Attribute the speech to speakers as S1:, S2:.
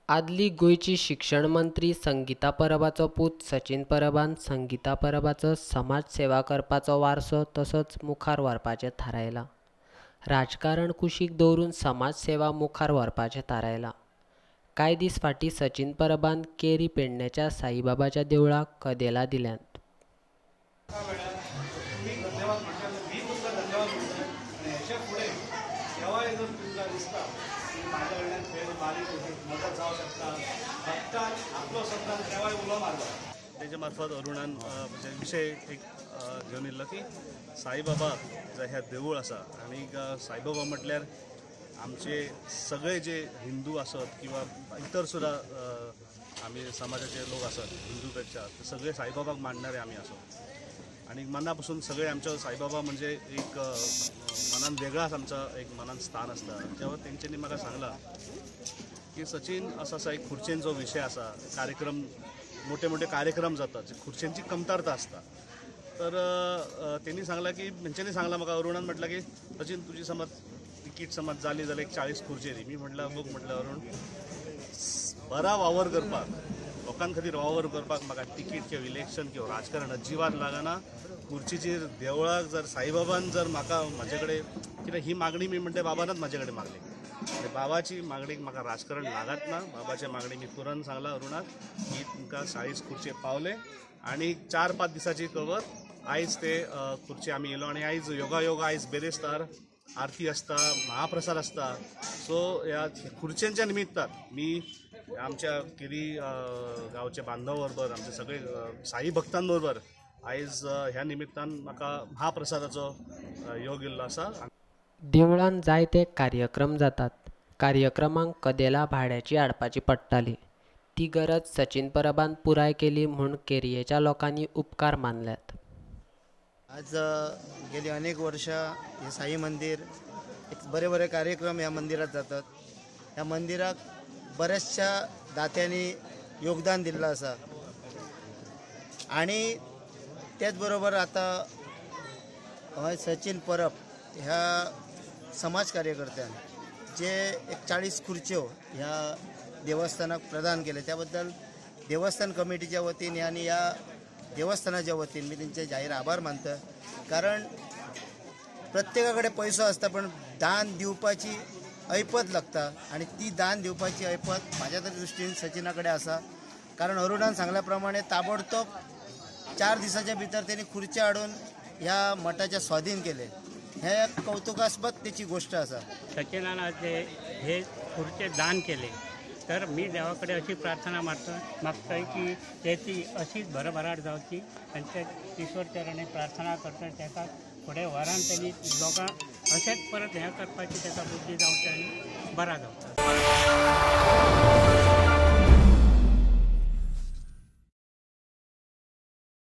S1: आदली गोंयची शिक्षण मंत्री संगीता परबाचो पूत सचीन परबान संगीता परबाचो समाज सेवा करपाचो वारसो तसोच मुखार व्हरपाचें थारायलां. राजकारण कुशीक दवरून समाज सेवा मुखार व्हरपाचें थारायलां. कांय दीस फाटीं सचीन परबान केरी पेडणेच्या साईबाबाच्या देवळाक कदेलां दिल्यांत.
S2: मदत जावं शकता भक्तान आपलो शब्दान केव्हाय उलो मारलो. तेजे मार्फत अरुणान म्हणजे विशय एक घेवन येयल्लो की साईबाबा जे हे देवूळ आसा आनी साईबाबा म्हटल्यार आमचे सगळे जे हिंदू आसत किंवा इतर सुद्दां आमी समाजाचे लोक आसत हिंदू पेक्षा सगळे साईबाबाक मानणारे आमी आसो आनी मना पसून सगळे आमच्या साईबाबा म्हणजे एक मनान वेगळाच आमचा एक मनान स्थान आसता. जेव्हा तेंच्यांनी म्हाका सांगलां की सचीन असो आसा एक खुर्चेंचो विशय आसा, कार्यक्रम मोठे मोठे कार्यक्रम जातात जे खुर्चेंची कमतरता आसता, तर तेणी सांगलां की तेंच्यांनी सांगलां म्हाका अरुणान म्हटलां की सचीन तुजी समज तिकीट समज जाली जाल्यार एक 40 खुर्चे दी. मी म्हटलं बघ म्हटलं अरुण, बरा वावर करपाक लोकां खातीर वावर करपाक म्हाका तिकीट किंवा इलेक्शन किंवा राजकारण अजिबात लागना. खुर्चीचेर देवळाक जर साईबाबान जर म्हाका म्हाजे कडेन कित्याक ही मागणी मी म्हणटा बाबानच म्हाजे कडेन मागली आनी बाबाची मागणीक म्हाका राजकारण लागत ना. बाबाच्या मागणी मी तुरंत सांगला अरुणाक की तुमकां 40 खुर्चे पावले आनी 4-5 दिसाची कवर आयज ते खुर्चे आमी येयलो आनी आयज योगायोग आयज बेरेस्तार आरती आसता, महाप्रसाद आसता. सो ह्या खुर्च्यांच्या निमित्तान मी आमच्या केरी गांवच्या बांधव बरोबर आमचे सगळे साई भक्तांबरोबर आयज ह्या निमित्तान म्हाका महाप्रसादाचो योग येयल्लो आसा.
S1: देवळान जायते कार्यक्रम जातात. कार्यक्रमांक कदेलां भाड्याची हाडपाची पडटाली. ती गरज सचीन परबान पुराय केली म्हूण केरयेच्या लोकांनी उपकार मानल्यात.
S3: आज गेली अनेक वर्षां हे साई मंदिर एक बरे बरे कार्यक्रम ह्या मंदिरात जातात. ह्या मंदिराक बऱ्याचशा दात्यांनी योगदान दिल्लें आसा आनी त्याच बरोबर आतां सचीन परब ह्या समाज कार्यकर्त्यान जे एक 40 खुर्च्यो ह्या देवस्थानाक प्रदान केले त्याबद्दल देवस्थान कमिटीच्या वतीन आनी ह्या देवस्थानाच्या वतीन मी तेंचे जाहीर आभार मानता. कारण प्रत्येका कडेन पयसो आसता पण दान दिवपाची ऐपत लागता आनी ती दान दिवपाची ऐपत म्हाज्या तरी दृश्टीन सचिना कडेन आसा. कारण अरुणान सांगल्या प्रमाणे ताबडतोब 4 दिसाच्या भितर तेणी खुर्ची हाडून ह्या मठाच्या स्वाधीन केले. हे कौतुकास्पद त्याची गोष्ट आसा.
S4: सचिनान जे हे खुर्चे दान केले तर मी देवाकडे अशी प्रार्थना मागतोय की त्याची अशीच भरभराट जावची आनी ते ईश्वर चरणी प्रार्थना करता ताका फुडें व्हरान तेणी लोकांक अशेंच परत हें करपाची ताका बुद्धी जावची आनी बरा जावचा.